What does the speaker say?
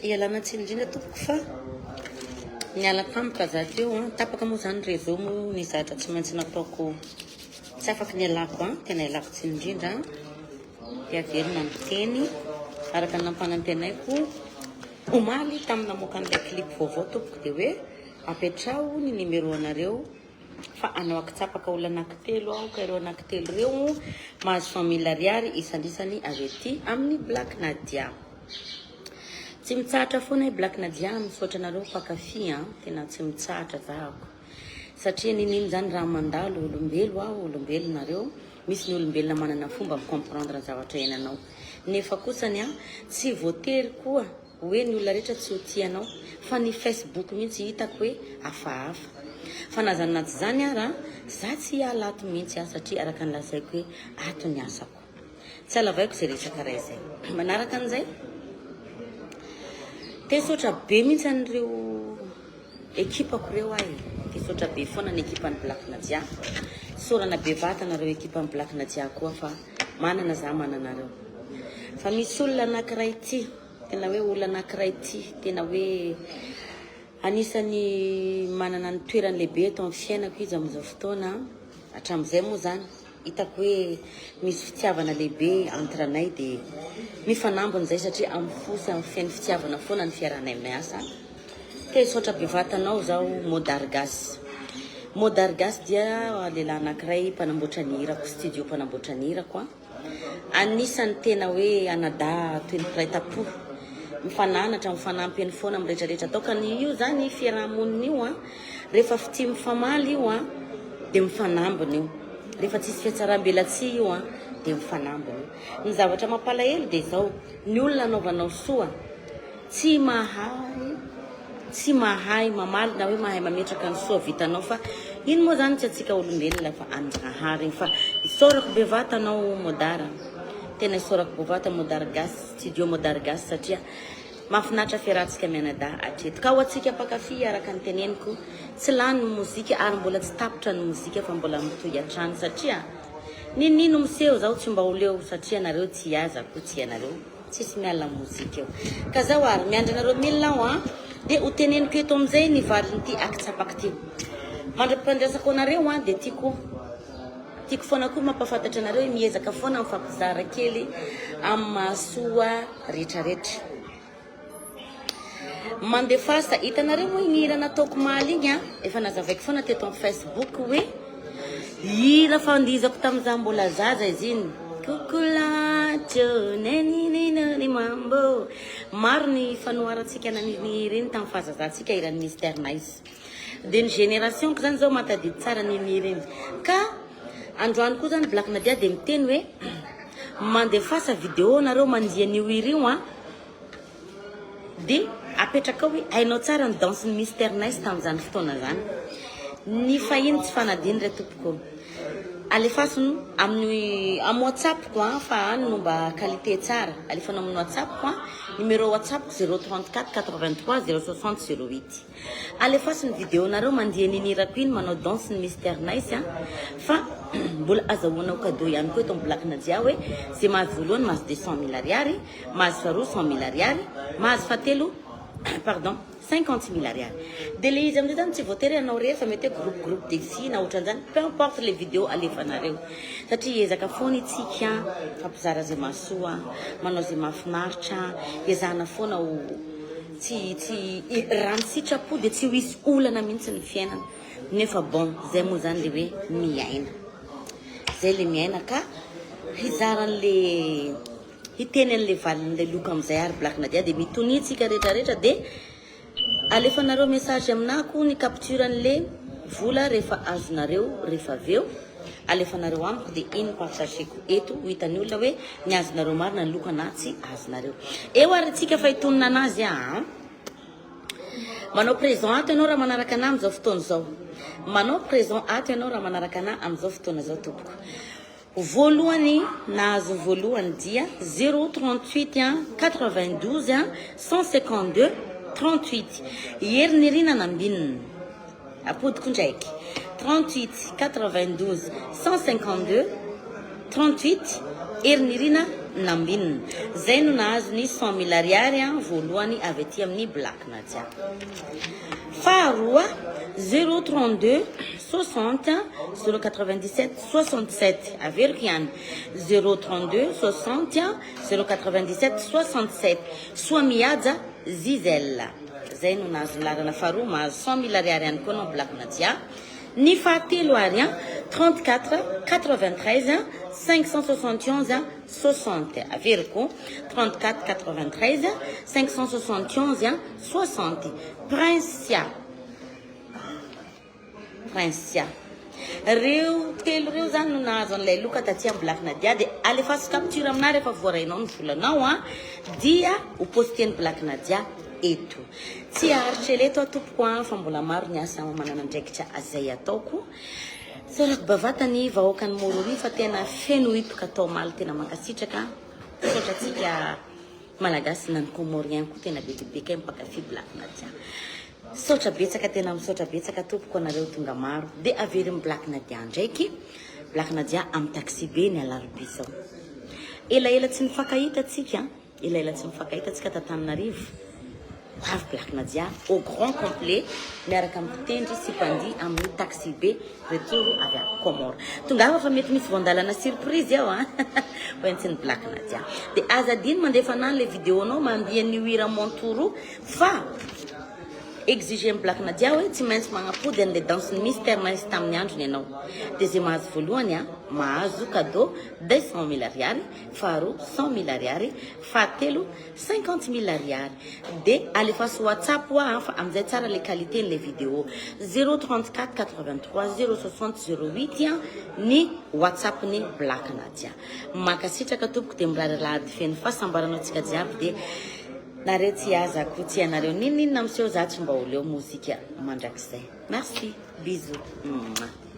Ialana tsiny indrindra tompoko fa niala tampoka za teo an, tapaka moa zany réseau moa ny zatra tsy maintsy nataoko tsy afaky nialako an, tena ialako tsiny indrindra an, dia averina ny teny araka ny nampanantenaiko omaly tamin'ny namoaka an'ilay clip vaovao tompoko dia hoe apetraho ny numéro anareo fa hanao akitsapaka olona anankitelo aho ka ireo anankitelo ireo mahazo 100 mille ariary isan'isany avy aty amin'ny Black Nadia. Tsy mitsahatra foana i Black Nadia misaotra anareo mpankafy an, tena tsy mitsahatra zahako. Satria n'inon'inona zany raha mandalo olombelo aho, olombelo nareo, misy ny olombelona manana fomba mi-comprendre ny zavatra iainanao. Nefa kosany an, tsy voatery koa hoe ny olona rehetra tsy ho tia anao fa ny facebook mihitsy hitako hoe hafahafa. Fa na zany na tsy zany ara za tsy hiala ato mihitsy aho satria araka ny lazaiko hoe ato ny asako. Tsy halavaiko izay resaka iray izay. Manaraka an'izay, te hisaotra be mihitsy an'ireo ekipako ireo aho e. Te hisaotra be foana ny ekipan'ny Black Nadia. Isaorana be vatana ireo ekipan'ny Black Nadia koa fa manana za manana anareo. Fa misy olona anankiray ity, tena hoe olona anankiray ity, tena hoe anisan'ny manana ny toerany lehibe eto amin'ny fiainako izy amin'izao fotoana, hatramin'izay moa izany, hitako hoe misy fitiavana lehibe entre anay dia mifanambina izay satria amin'ny fo sy amin'ny feno fitiavana foana ny fiarahanay miasa. Te hisaotra bevata anao zaho Modargas. Modargas dia lehilahy anankiray mpanamboatra ny hirako, studio mpanamboatra ny hirako an. Anisan'ny tena hoe anadahy toy ny mpiray tampo, mifananatra, mifanampy eny foana amin'ny rehetra rehetra atao. Ka ny io zany fiaraha-monina io an, rehefa fitia mifamaly io an, dia mifanambina io. Rehefa tsisy fihatsaram-belatsihy io an, dia mifanambina io. Ny zavatra mampalahelo dia izao, ny olona anaovanao soa, Tsy mahay tsy mahay mamaly na hoe mahay mametraka ny soa vitanao fa iny moa zany tsy antsika olombelona fa an'Zagnahary iny fa isaorako bevata anao Modara tena isaorako bevata Modara Gasy studio Modara Gasy satria mahafinaritra fiarahantsika mianadahy hatreto ka ho antsika mpankafy araka ny teneniko tsy lany ny mozika ary mbola tsy tapitra ny mozika fa mbola mitohy hatrany satria n'inon'ino miseho zaho tsy mba ho leo satria nareo tsy aza ko tsy ianareo Tsisy miala am mozika eo. Ka zao ary, miandry anareo mille aho an, dia ho teneniko eto amizay ny valin'ity akitsapako ty. Mandra-pifandraisako anareo an, dia tiako tiako foana koa mampafantatra anareo hoe miezaka foana mifampizara kely amin'ny mahasoa retraretra. Mandefasa, hitanareo moa iny hira nataoko omaly iny an, efa nazavaiko foana teto amin'ny Facebook hoe hira fandihizako tamin'izaho mbola zaza izy iny. Kukulacho neninina mambo. Maro ny fanoharantsika an'iny hira iny tamin'ny fahazazantsika hiran'i Mister Nice. Dia ny génération-ko zany zao mahatadidy tsara an'iny hira iny. Ka androany koa zany Black Nadia dia miteny hoe mandefasa vidéo nareo mandihy an'io hira io an. Dia apetraka ao hoe hainao tsara ny danse ny Mister Nice tamin'izany fotoana izany. Ny fahiny tsy fanadino re tompoko. Alefaso amin'ny amin'ny WhatsApp-ko an, fa any no mba qualité tsara. Alefanao amin'ny WhatsApp-ko an, numéro WhatsApp-ko 034 83 060 08. Alefaso ny vidéo nareo mandihy an'iny hirako iny manao danse ny Mister Nice an, fa mbola azahoanao cadeau ihany koa eto amin'ny Black Nadia hoe ze mahazo voalohany mahazo 200 mille ariary. Mahazo faharoa 100 mille ariary, mahazo fahatelo pardon 50 mille ariary. Dia le izy amin'izay zany tsy voatery hanao irery fa mety hoe groupe groupe de filles na ohatran'izany, peu importe le vidéo alefanareo. Satria hiezaka foana itsika mifampizara izay mahasoa, manao izay mahafinaritra, ezahana foana ho. Tsy tsy raha ny sitrapo dia tsy ho hisy olana mihitsy ny fiainana. Nefa bon, zay moa zany le hoe miaina. Zay le miaina ka hizara an'le hiteny an'le valin'le loka amizay ary Black Nadia dia mitonia tsika rehetra rehetra dia alefanareo message aminah koa ny capture an'le vola rehefa azonareo rehefa avy eo alefanareo amiko dia iny partageko eto ho hitan'ny olona hoe ny azonareo marina ny loka na tsy azonareo. Eo ary tsika fa hitonona anazy aa. Manao présent ato ianao raha manaraka anah amin'izao fotoana izao. Manao présent ato ianao raha manaraka anah amin'izao fotoana izao tompoko. Voalohany nahazo voalohany dia 0 38 92 152 38. Herinirina Nambinina. Apodiko ndraiky. 38 92 152 38 Herinirina Nambinina. Zay no nahazo ny 100 mille ariary voalohany avy aty amin'ny Black Nadia. Faharoa 0 32 60 097 67. Averiko ihany 0 32 60 097 67. Soamihaja Zizel. Zay no nahazo ny laharana faharoa, mahazo 100 mille ariary ihany koa anao Black Nadia. Ny fahatelo ary 34 93 571 60. Averiko 34 93 571 60. Princia. Princia. Reo telo reo zany no nahazo an'ilay loka taty amin'ny Black Nadia dia alefaso capture aminah rehefa voarainao ny volanao a dia ho posten'ny Black Nadia eto. Tsy haharitra ela eto aho tompoko a fa mbola maro ny asa manana andraikitra azay ataoko. Tsorako bavata ny vahoakan'i Moroni fa tena feno hipoka tao omaly tena mankasitraka. Misaotra antsika Malagasy na ny Comorien koa tena be dia be kay mpankafy Black Nadia. Misaotra betsaka tena misaotra betsaka tompoko anareo tonga maro. Dia averin'i Black Nadia ndraiky. Black Nadia amin'ny taxi be ny alarobia izao. Elaela tsy nifankahita tsika, elaela tsy nifankahita tsika t'Antananarivo. Ho avy Black Nadia au grand complet miaraka amin'ny mpitendry sy mpandihy amin'ny taxi be retour avy à Comores. Tongava fa mety misy voan-dalana surprise ao an. Ho entsin'i Black Nadia. Dia aza adino mandefa anah ilay vidéo-nao mandihy an'io hira Montoro fa exiger-n'i Black Nadia hoe tsy maintsy magnapody an'ilay danse-n'i Mister Nice tamin'ny androny ianao. Dia izay mahazo voalohany an, mahazo cadeau 200 mille ariary, faharoa 100 mille ariary, fahatelo 50 mille ariary. Dia alefaso WhatsApp hoa an, fa amin'izay tsara ilay qualité-n'ilay vidéo. 0 34 83 0 60 08 an ny WhatsApp-n'i Black Nadia. Mankasitraka tompoko dia mirary alahady feno fahasambarana antsika jiaby dia nareo tsy aza ko tsy ianareo n'inon'inona miseho za tsy mba ho leo mozika mandrakizay. Merci. Bisous. Mouah.